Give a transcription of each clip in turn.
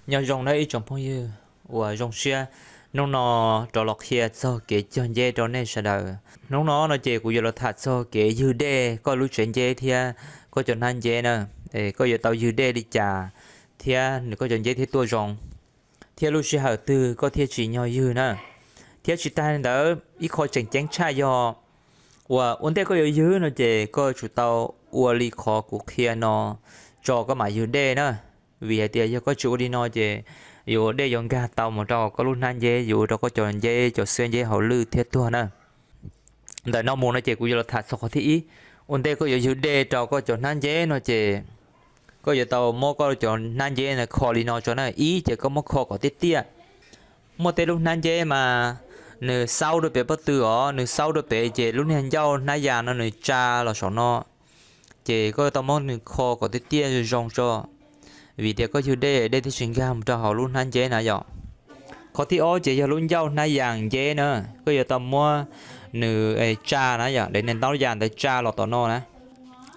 Nyob zoo nawb ib tsoom phooj ywg uas zoo siab, hnub no rov los qhia txog kev cog nceb rau nej sawv daws. Hnub no no ces kuv yuav los tham txog kev ywg dej koj lub tsev nceb thiab koj cov hnab nceb na. Koj yuav tau ywg dej li cas thiab nws koj cov nceb thiaj tuaj zoo, thiab lub sij hawm twg koj thiaj tsim nyog ywg na. Thiab tsis tas li ntawd ib qho tseem ceeb tshaj yog uas ua ntej koj yuav ywg no ces koj tsum tau ua li qhov kuv qhia no tso koj mam ywg dej na. Vim hais tias yog koj tsis ua li no ces yuav dej yuav nkag tau mus rau koj lub hnab nceb, yuav ua rau koj cov nceb cov xwb nceb hauv lwj thiab tuag na. Ntawm no mus no ces kuv yuav los tham txog qhov thib ib. Ua ntej koj yuav ywg dej rau koj cov hnab nceb no ces koj yuav tau muab koj cov hnab nceb kho li no tso na. Ib ces koj muab kho kom tiaj tiaj. Muaj tej lub hnab nceb mas nws xaub rau pem pob tw os, nws xaub rau pem ces lub niag ncauj hnab yas no nws tsa los saum no. Ces koj tau muab nws kho kom tiaj tiaj zoo zoo tso, vim tias koj ywg dej, dej thiaj tsis nkag mus rau hauv lub hnab nceb na yom. Qhov thib ob ces yog lub ncauj hnab yas nceb na, koj yuav tau muab nws tsa na yom, daim niag ntau yas ntawd tsa los tom no na,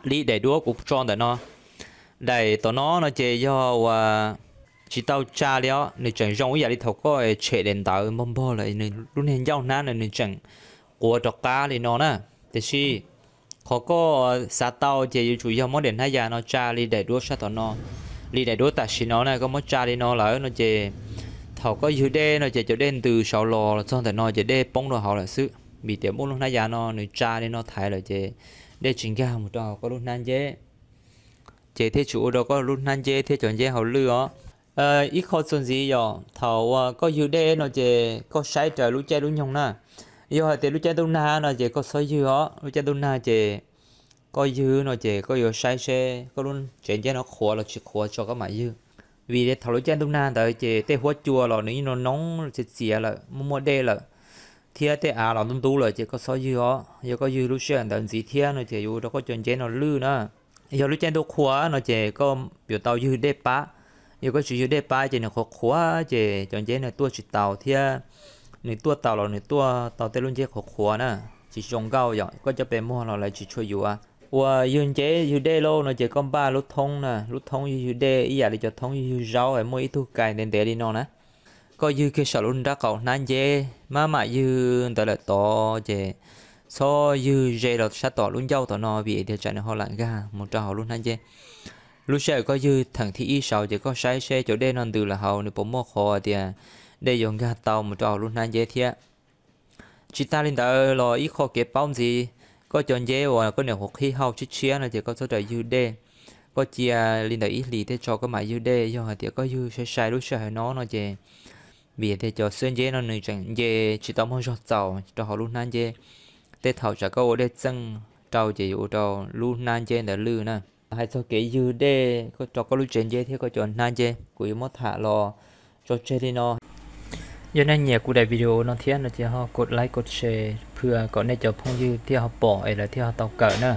li daim duab kuv tso ntawm no. Daim tom no no ces yog uas tsis tau tsa li os, nws tseem zoo ib yam li thaum koj tshem daim ntawv npog npog lawm, nws lub niag ncauj hnab no nws tseem quav rov qab li no na. Tiam sis qhov koj xav tau ces yuav tsum yog muab daim hnab yas no tsa li daim duab sab tom no, li daim duab tam sim no na, koj muab tsa li no lawm no ces thaum koj ywg dej no ces cov dej ntws saud los txog ntawm no ces dej poob rau hauv lawm xwb, vim tias muaj lub hnab yas no nws tsa li no thaiv lawm ces dej tsis nkag mus rau hauv koj lub hnab nceb, ces thiaj tsis ua rau koj lub hnab nceb thiab cov nceb hauv lwj os. Ib qho txuas ntxiv yog thaum uas koj ywg dej no ces koj saib raws lub caij lub nyoog na. Yog hais tias lub caij ntuj nag no ces koj txhob ywg os, lub caij ntuj nag ces koj ywg no ces koj yuav saib seb koj lub tsev nceb no qhuav los tsis qhuav tso koj mam ywg. Vim thaum lub caij ntuj nag ntawd ces tej huab cua los nws yeej noo noo txias txias lawm, muaj muaj dej lawm, thiab tej av los ntub ntub lawm ces koj txhob ywg os. Yog koj ywg lub sij hawm ntawd ntxiv thiab no ces yuav ua rau koj cov nceb no lwj na. Yog lub caij ntuj qhua no ces koj yuav tau ywg dej pab. Yog koj tsis ywg dej pab ces nws qhuav qhuav ces cov nceb nws tuaj tsis taus thiab, nws tuaj tau los nws tuaj tau tej lub nceb qhuav qhuav na, tsis zoo nkauj yom, koj cov pes muag los lawv tsis tshua yuav. Uas ywg nceb ywg dej lauj no ces koj npaj lub thoob na, lub thoob ywg ywg dej ib yam li cov thoob ywg ywg zaub es muaj ib tug kais ntev ntev li no na. Koj ywg kiag saum lub nrab qaum hnab nceb, maj mam ywg ntawd lawm tod ces txhob ywg ze los sab tom lub ncauj tom no vim tias tsam nws ho lam nkag mus rau hauv lub hnab nceb. Lub sij hawm koj ywg theem thib ib saud ces koj saib seb cov dej no ntws lawm hauv nws puas muaj qhov tias dej yuav nkag tau mus rau hauv lub hnab nceb thiab. Tsis tas li ntawd los ib qho kev paub ntxiv, koj cov nceb uas koj niam qhuav qhib hau tshiab tshiab no ces koj txhob rawm ywg dej. Koj cia li ntawm ib hlis thiaj tso koj mam ywg dej. Yog hais tias koj ywg sai sai lub sij hawm no no ces vim tias cov xwb nceb no nws tseem nce tsis tau muaj zog txaus rau hauv lub hnab nceb. Tej thaum tsam koj ua dej txeej rau ces yuav ua rau lub hnab nceb ntawd lwj na. Hais txog kev ywg dej rau koj lub tsev nceb thiab koj cov hnab nceb kuv yuav muab tham los tso tseg li no. Yog nej nyiam kuv daim video no thiab no ces ho kos like kos share phwj kom nej cov phooj ywg thiaj ho pom es lawv thiaj ho tau kawm na.